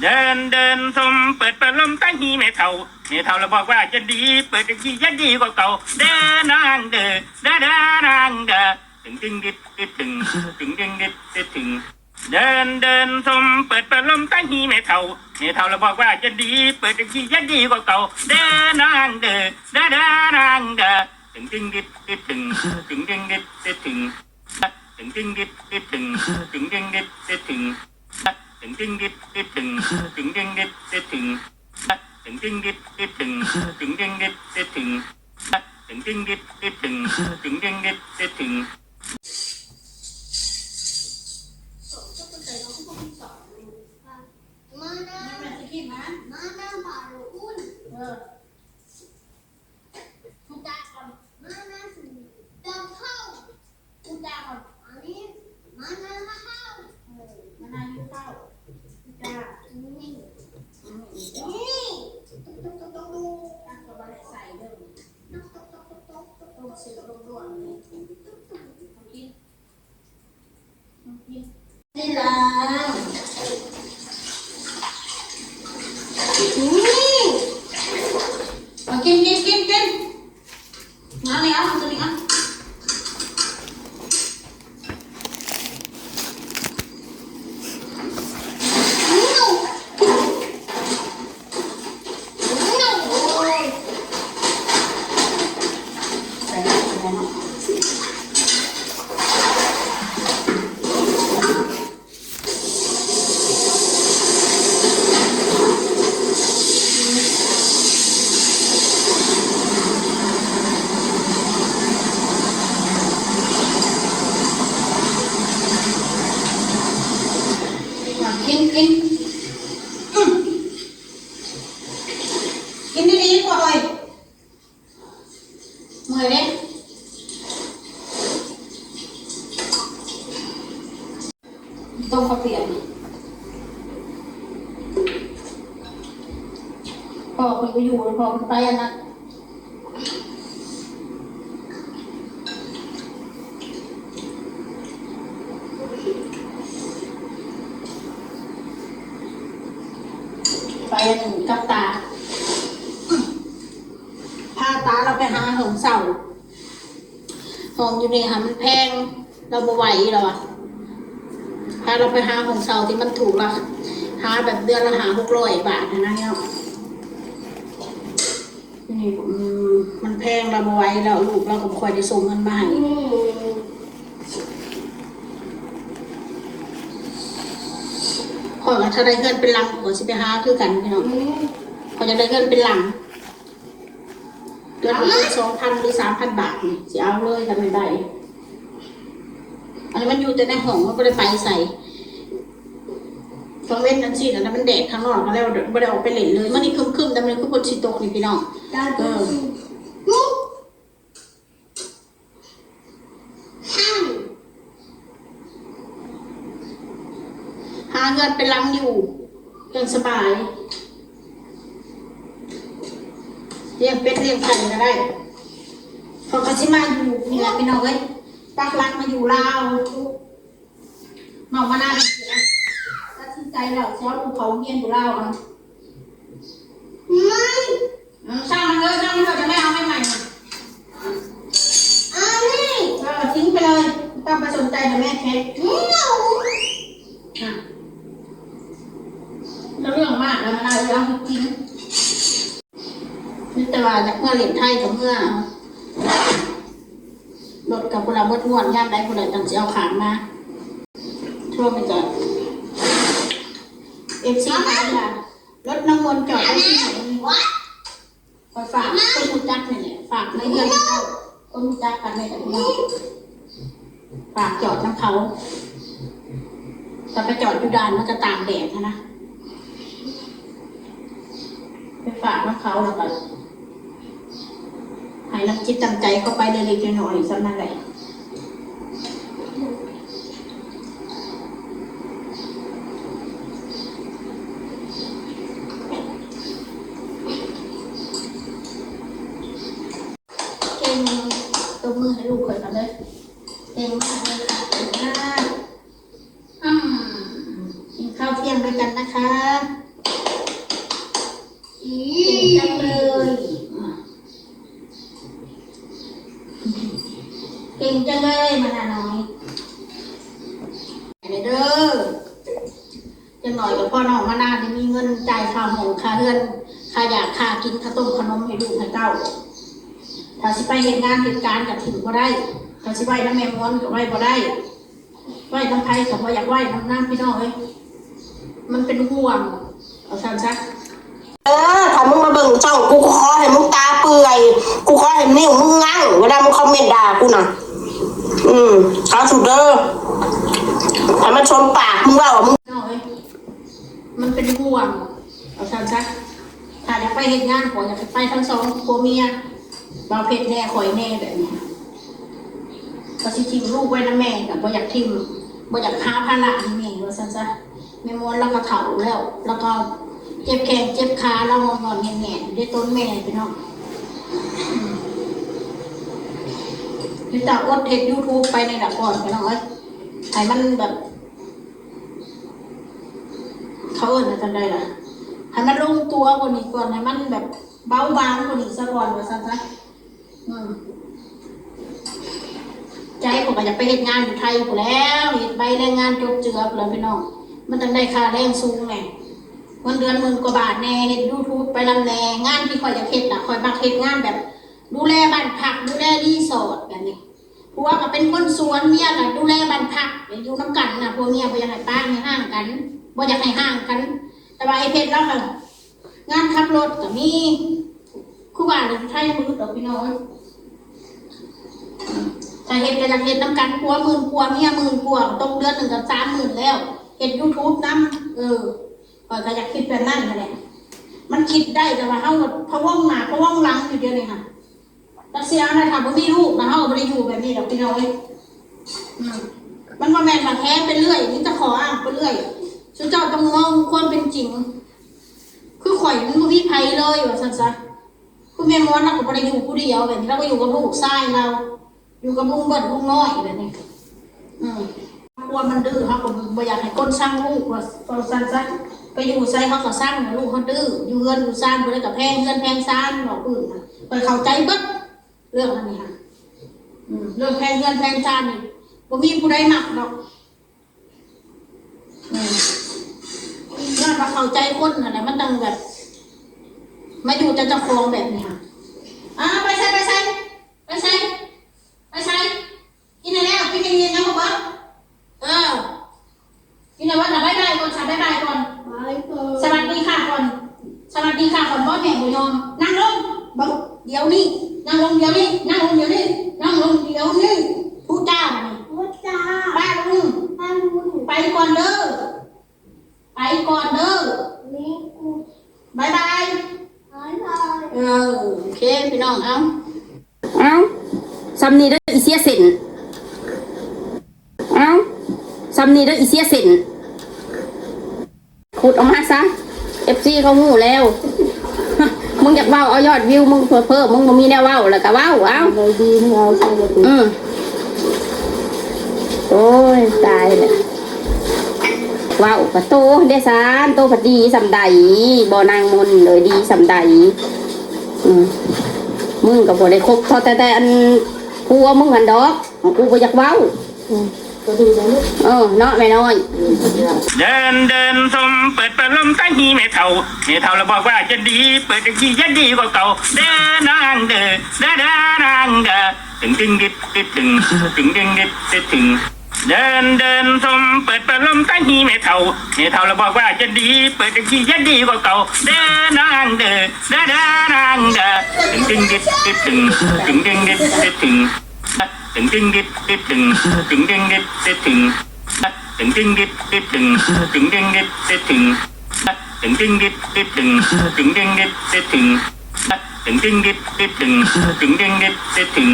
ເດີນເດີນຊົມ ເປີດປະລົມຕາຮີແມ່ເຖົ້າ ແມ່ເຖົ້າລະບອກວ່າຈະດີ ເປີດຈັ່ງຊີ້ຈະດີກວ່າເກົ່າ ເດີນາງເດີ ເດີ ເດີນາງເດີ ຕຶງຕຶງດິດດິດຕຶງ ຕຶງດຶງດິດດິດຕຶງ ເດີນເດີນຊົມ ເປີດປະລົມຕາຮີແມ່ເຖົ້າ ແມ່ເຖົ້າລະບອກວ່າຈະດີ ເປີດຈັ່ງຊີ້ຈະດີກວ່າເກົ່າ ເດີນາງເດີ ເດີ ເດີນາງເດີ ຕຶງຕຶງດິດດິດຕຶງ ຕຶງດຶງດິດດິດຕຶງ ຕຶງຕຶງດິດດິດຕຶງ ຕຶງດຶງດິດດິດຕຶງ ຕຶງຕຶງດິດດິດຕຶງ ຕຶງດຶງດິດດິດຕຶງ ຕຶງຕຶງດິດດິດຕຶງ ຕຶງດຶງດິດດິດຕຶງ ຕຶງຕຶງດິດດິດຕຶງ ຕຶງດຶງດິດດິດຕຶງ. ມານາກິນເຂົ້າ ເອີ ມານາຫິວເຂົ້າ ຈ້າ ນີ້ ນີ້ ຕຸກຕຸກຕຸກຕຸກຕຸກ ຕັກເຂົ້າໄປໃສ່ເດີ ຕຸກຕຸກຕຸກຕຸກຕຸກ ຕົ້ມເສຍລົງດ້ວຍນີ້ ກິນ ກິນ ນີ້ລະ ອືມ ເອົາ ກິນ ກິນ ກິນ ກິນ. ມາແລ້ວ ເອົາຕົວນີ້ ເອົາ ໂອ້ຍ ໃສ່ແລ້ວ ໃສ່ແລ້ວເນາະ. ກິນ ກິນ ອືມ ກິນດີໆ ພໍ່ເອີຍ. ເມື່ອຍເດ້ ຕົ້ມເຂົ້າປຽກ ພໍ່ເພິ່ນບໍ່ຢູ່ ພໍ່ເພິ່ນໄປອັນນັ້ນ ໄປອັນກັບຕາ ພາຕາລາວໄປຫາຫ້ອງເຊົ່າ ຫ້ອງຢູ່ນີ້ຫັ້ນມັນແພງ ລາວບໍ່ໄຫວ ລາວວ່າ ພາລາວໄປຫາຫ້ອງເຊົ່າທີ່ມັນຖືກລະ ຫາແບບເດືອນລະຫ້າຫົກຮ້ອຍບາດຫັ້ນນະເນາະ. ນີ້ ອືມ ມັນແພງ ລາວບໍ່ໄຫວ ແລ້ວລູກລາວກໍບໍ່ຄ່ອຍໄດ້ສົ່ງເງິນມາໃຫ້ ອືມ ຂ້ອຍວ່າຖ້າໄດ້ເຮືອນເປັນຫຼັງ ຂ້ອຍຊິໄປຫາຄືກັນ ພີ່ນ້ອງ ອືມ ຂ້ອຍຢາກໄດ້ເຮືອນເປັນຫຼັງ. ເດືອນລະສອງພັນ ຫຼື ສາມພັນບາດນີ້ ຊິເອົາເລີຍ ຄັນແມ່ນໄດ້ ອັນນີ້ມັນຢູ່ແຕ່ໃນຫ້ອງ ມັນບໍ່ໄດ້ໄປໃສ ກາງເວັນຈັ່ງຊີ້ນະ ມັນແດດຂ້າງນອກ ກໍແລ້ວບໍ່ໄດ້ອອກໄປຫຼິ້ນເລີຍ. ມື້ນີ້ຄຶ້ມໆ ແຕ່ມັນຄືຝົນຊິຕົກນີ້ ພີ່ນ້ອງ ເອີ ຫາເຮືອນເປັນຫຼັງຢູ່ ຈັ່ງສະບາຍ ລ້ຽງເປັດລ້ຽງໄກ່ກໍໄດ້ ເຂົາກໍຊິມາຢູ່ນີ້ແຫຼະ ພີ່ນ້ອງເອີຍ ປັກຫຼັກມາຢູ່ລາວ. ນ້ອງມານາ ຕັດສິນໃຈແລ້ວ ຊິເອົາລູກເຂົ້າໂຮງຮຽນຢູ່ລາວ ເອົາ ເອີ ຊ່າງມັນເດີ ຊ່າງມັນເດີ ດຽວແມ່ເອົາໃໝ່ໆ ອັນນີ້ ເອີ ຖິ້ມໄປເລີຍ ບໍ່ຕ້ອງໄປສົນໃຈດອກ ແມ່ເຮັດ ອະ ເລື່ອງມາກແລ້ວ ມານາເອີຍ ເອົາໃຫ້ກິນ. ມີແຕ່ວ່າຢາກເມືອຫຼິ້ນໄທກໍເມືອເອົາ ລົດກໍພຸ້ນລະ ໝົດງວດ ຍາມໃດພຸ້ນລະຈັ່ງຊິເອົາຂ້າມມາ. ໂທໄປກ່ອນ ເອັຟຊີ ຖາມວ່າ ລົດນ້ຳມົນຈອດໄວ້ທີ່ໃດ? ຂ້ອຍຝາກຄົນຮູ້ຈັກນີ້ແຫຼະ ຝາກໃນເຮືອນເຂົາ ຄົນຮູ້ຈັກກັນນີ້ແຫຼະ ພີ່ນ້ອງ. ຝາກຈອດນຳເຂົາ ແຕ່ໄປຈອດຢູ່ດ່ານມັນກະຕາກແດດຫັ້ນນະ ໄປຝາກນຳເຂົາ ແລ້ວກະໃຫ້ນ້ຳຈິດນ້ຳໃຈເຂົາໄປເລັກໆນ້ອຍໆ ສ່ຳນັ້ນແຫຼະ. ເກັ່ງ ຕົບມືໃຫ້ລູກຂ້ອຍກ່ອນເດີ ເກັ່ງມາກເລີຍ ເກັ່ງມາກ. ອືມ ກິນຂ້າວທ່ຽງດ້ວຍກັນນະຄະ. ເກັ່ງຈັງເລີຍ ເກັ່ງຈັງເລີຍ ມານານ້ອຍ ເດີ. ຢ່າງໜ້ອຍກໍພໍນ້ອງມານາໄດ້ມີເງິນຈ່າຍຄ່າຫ້ອງ ຄ່າເຮືອນ ຄ່າຢາກ ຄ່າກິນ ຄ່າຕົ້ມຂະໜົມໃຫ້ລູກໃຫ້ເຕົ້າ. ຖ້າຊິໄປເຮັດງານເຮັດການກໍຖິ້ມບໍ່ໄດ້ ຖ້າຊິໄວ້ນຳແມ່ມ່ວນກໍໄວ້ບໍ່ໄດ້ ໄວ້ນຳໃຜກໍບໍ່ຢາກໄວ້ນຳນາງ ພີ່ນ້ອງເອີຍ ມັນເປັນຫ່ວງ ເອົາຊັ້ນຊະ. ເອີ ຖ້າມຶງມາເບິ່ງຊ່ອງກູ ກູຂໍໃຫ້ມຶງຕາເປື່ອຍ ກູຂໍໃຫ້ນິ້ວມຶງງາງ ເວລາມຶງຄອມເມັນດ່າກູນະ. ອືມ ສາທຸເດີ ໃຫ້ມັນສົມປາກມຶງເວົ້າ ມຶງ ນ້ອງເອີຍ ມັນເປັນຫ່ວງ ເອົາຊັ້ນຊະ. ຖ້າຢາກໄປເຮັດງານ ກໍຢາກໃຫ້ໄປທັງສອງຜົວເມຍ ບ່າວເພັດແດ່ ຂ້ອຍແດ່ ແບບນີ້ ກໍຊິຖິ້ມລູກໄວ້ນຳແມ່ ກໍບໍ່ຢາກຖິ້ມ ບໍ່ຢາກພາພາລະໃຫ້ແມ່ ວ່າຊັ້ນຊະ. ແມ່ມ່ວນລາວກໍເຖົ້າແລ້ວ ລາວກໍເຈັບແຂ້ງເຈັບຂາ ລາວງອນໆແງນໆ ຢູ່ໃນຕົ້ນແມ່ ພີ່ນ້ອງ. ອືມ ມີແຕ່ອົດເຮັດຢູທູບໄປນີ້ລະກ່ອນ ພີ່ນ້ອງເອີຍ ໃຫ້ມັນແບບ ເຂົາເອີ້ນວ່າຈັ່ງໃດລະ ໃຫ້ມັນລົງຕົວກວ່ານີ້ກ່ອນ ໃຫ້ມັນແບບເບົາບາງກວ່ານີ້ສາກ່ອນ ວ່າຊັ້ນຊະ. ອືມ ໃຈຂ້ອຍກໍຢາກໄປເຮັດງານຢູ່ໄທພຸ້ນແຫຼ້ວ ເຮັດໃບແຮງງານຈົບເຈືອພຸ້ນແຫຼ້ວ ພີ່ນ້ອງ ມັນຈັ່ງໄດ້ຄ່າແຮງສູງແດ່ ເງິນເດືອນໝື່ນກວ່າບາດແດ່ ເຮັດຢູທູບໄປນຳແດ່. ງານທີ່ຂ້ອຍຢາກເຮັດນະ ຂ້ອຍມັກເຮັດງານແບບດູແລບ້ານພັກ ດູແລຣີສອດແບບນີ້. ຜົວກໍເປັນຄົນສວນ ເມຍກໍດູແລບ້ານພັກ ຢູ່ນຳກັນນະ ຜົວເມຍບໍ່ຢາກໃຫ້ປະ ໃຫ້ຮ້າງກັນ ບໍ່ຢາກໃຫ້ຮ້າງກັນ. ແຕ່ວ່າໄອ້ເພັດລາວຫັ້ນ ງານຂັບລົດກໍມີ ຄືວ່າແຫຼະ ຢູ່ໄທບໍ່ອຶດດອກ ພີ່ນ້ອງເອີຍ. ຖ້າເຮັດກໍຢາກເຮັດນຳກັນ ຜົວໝື່ນກວ່າ ເມຍໝື່ນກວ່າ ຕົກເດືອນໜຶ່ງກໍສາມໝື່ນແລ້ວ ເຮັດຢູທູບນຳ. ເອີ ຂ້ອຍກໍຢາກຄິດແບບນັ້ນຫັ້ນແຫຼະ ມັນຄິດໄດ້ ແຕ່ວ່າເຮົາພະວົງໜ້າພະວົງຫຼັງຢູ່ດຽວນີ້ຫັ້ນ. ຈັກຊິເອົາແນວ ຖ້າບໍ່ມີລູກນະ ເຮົາກໍບໍ່ໄດ້ຢູ່ແບບນີ້ດອກ ພີ່ນ້ອງເອີຍ. ອືມ ມັນບໍ່ແມ່ນວ່າແຖໄປເລື້ອຍ ມີແຕ່ຂໍ້ອ້າງໄປເລື້ອຍ. ຊຸມເຈົ້າຕ້ອງມອງຄວາມເປັນຈິງ ຄືຂ້ອຍມັນບໍ່ມີໃຜເລີຍ ວ່າຊັ້ນຊະ. ຄືແມ່ມ່ວນລາວກໍບໍ່ໄດ້ຢູ່ຜູ້ດຽວແບບນີ້ ລາວກໍຢູ່ກັບລູກຊາຍລາວ ຢູ່ກັບລຸງເບິດລຸງນ້ອຍແບບນີ້. ອືມ ຄອບຄົວມັນດື້ ເຮົາກໍບໍ່ຢາກໃຫ້ຄົນຊັງລູກ ວ່າ ເວົ້າຊັ້ນຊະ. ໄປຢູ່ໃສເຮົາກໍຊັງ ລູກເຮົາດື້ ຢູ່ເຮືອນຢູ່ຊານ ຜູ້ໃດກໍແພງເຮືອນແພງຊານ ເວົ້າພື້ນນະ ຂ້ອຍເຂົ້າໃຈເບິດເລື່ອງອັນນີ້ຫະ. ອືມ ເລື່ອງແພງເຮືອນແພງຊານນີ້ ບໍ່ມີຜູ້ໃດມັກດອກ. ອືມ ຍ້ອນວ່າເຂົ້າໃຈຄົນຫັ້ນແຫຼະ ມັນຈັ່ງແບບ ມາຢູ່ແຕ່ເຈົ້າຂອງແບບນີ້ຫະ. ອາ ໄປໃສ ໄປໃສ ໄປໃສ ໄປໃສ? ກິນໃຫ້ແລ້ວ ກິນໃຫ້ເຢັນ ຍັງບໍ່ເບິດ. ເອີ ກິນແລ້ວ ບາຍບາຍກ່ອນ ສະ ບາຍບາຍກ່ອນ ສະຫວັດດີຄ່ະກ່ອນ ສະຫວັດດີຄ່ະກ່ອນ. ບໍ່ແມ່ນບໍ່ຍອມ ນັ່ງລົງ ເບິ່ງ ດຽວນີ້ ນັ່ງລົງດຽວນີ້ ນັ່ງລົງດຽວນີ້ ນັ່ງລົງດຽວນີ້. ຜູ້ຈ້າ ຜູ້ຈ້າ ປ້າລຸງ ປ້າລຸງ ໄປກ່ອນເດີ ໄປກ່ອນເດີ ແມ່ກູ ບາຍບາຍ ບາຍບາຍ. ເອີ ໂອເຄ ພີ່ນ້ອງ ເອົາ ເອົ້າ ຊ່ຳນີ້ເດີອີເສຍເສັ້ນ ເອົ້າ ຊ່ຳນີ້ເດີອີເສຍເສັ້ນ ຂຸດອອກມາຊະ ເອັຟຊີເຂົາຮູ້ແລ້ວ ມຶງຢາກເວົ້າເອົາຍອດວິວ ມຶງເພີ້ ເພິ່ນບໍ່ມີແນວເວົ້າ ແລ້ວກໍເວົ້າ ເອົ້າ ໄດ້ດີ ເອົາໃສ່ລະຕິ ອືມ ໂອ້ຍ ຕາຍແລ້ວ. ເວົ້າກະໂຕເດຊານ ໂຕພັດດີສ່ຳໃດ ບໍ່ນາງມົນເອີຍ ດີສ່ຳໃດ. ອືມ ມຶງກໍບໍ່ໄດ້ຄົບເທົ່າແຕ່ ແຕ່ອັນຜົວມຶງຫັ້ນດອກ ກູບໍ່ຢາກເວົ້າ. ອືມ ກໍດີແລ້ວລູກ ເອີ ເນາະແມ່ນ້ອຍ. ເດີນ ເດີນຊົມ ເປີດປະລົມຕາຮີແມ່ເຖົ້າ ແມ່ເຖົ້າລະບອກວ່າຈະດີ ເປີດຈັ່ງຊີ້ຈະດີກວ່າເກົ່າ ເດີນາງເດີ ເດີ ເດີນາງເດີ. ຕຶງຕຶງດິດດິດຕຶງ ຕຶງຕຶງດິດດິດຕຶງ ເດີນເດີນຊົມ ເປີດປະລົມຕາຮີແມ່ເຖົ້າ ແມ່ເຖົ້າລະບອກວ່າຈະດີ ເປີດຈັ່ງຊີ້ຈະດີກວ່າເກົ່າ ເດີນາງເດີ ເດີ ເດີນາງເດີ. ຕຶງຕຶງດິດດິດຕຶງ ຕຶງຕຶງດິດດິດຕຶງ ຕຶງຕຶງດິດດິດຕຶງ ຕຶງຕຶງດິດດິດຕຶງ ຕຶງຕຶງດິດດິດຕຶງ ຕຶງຕຶງດິດດິດຕຶງ ຕຶງຕຶງດິດດິດຕຶງ ຕຶງຕຶງດິດດິດຕຶງ ຕຶງຕຶງດິດດິດຕຶງ ຕຶງຕຶງດິດດິດຕຶງ.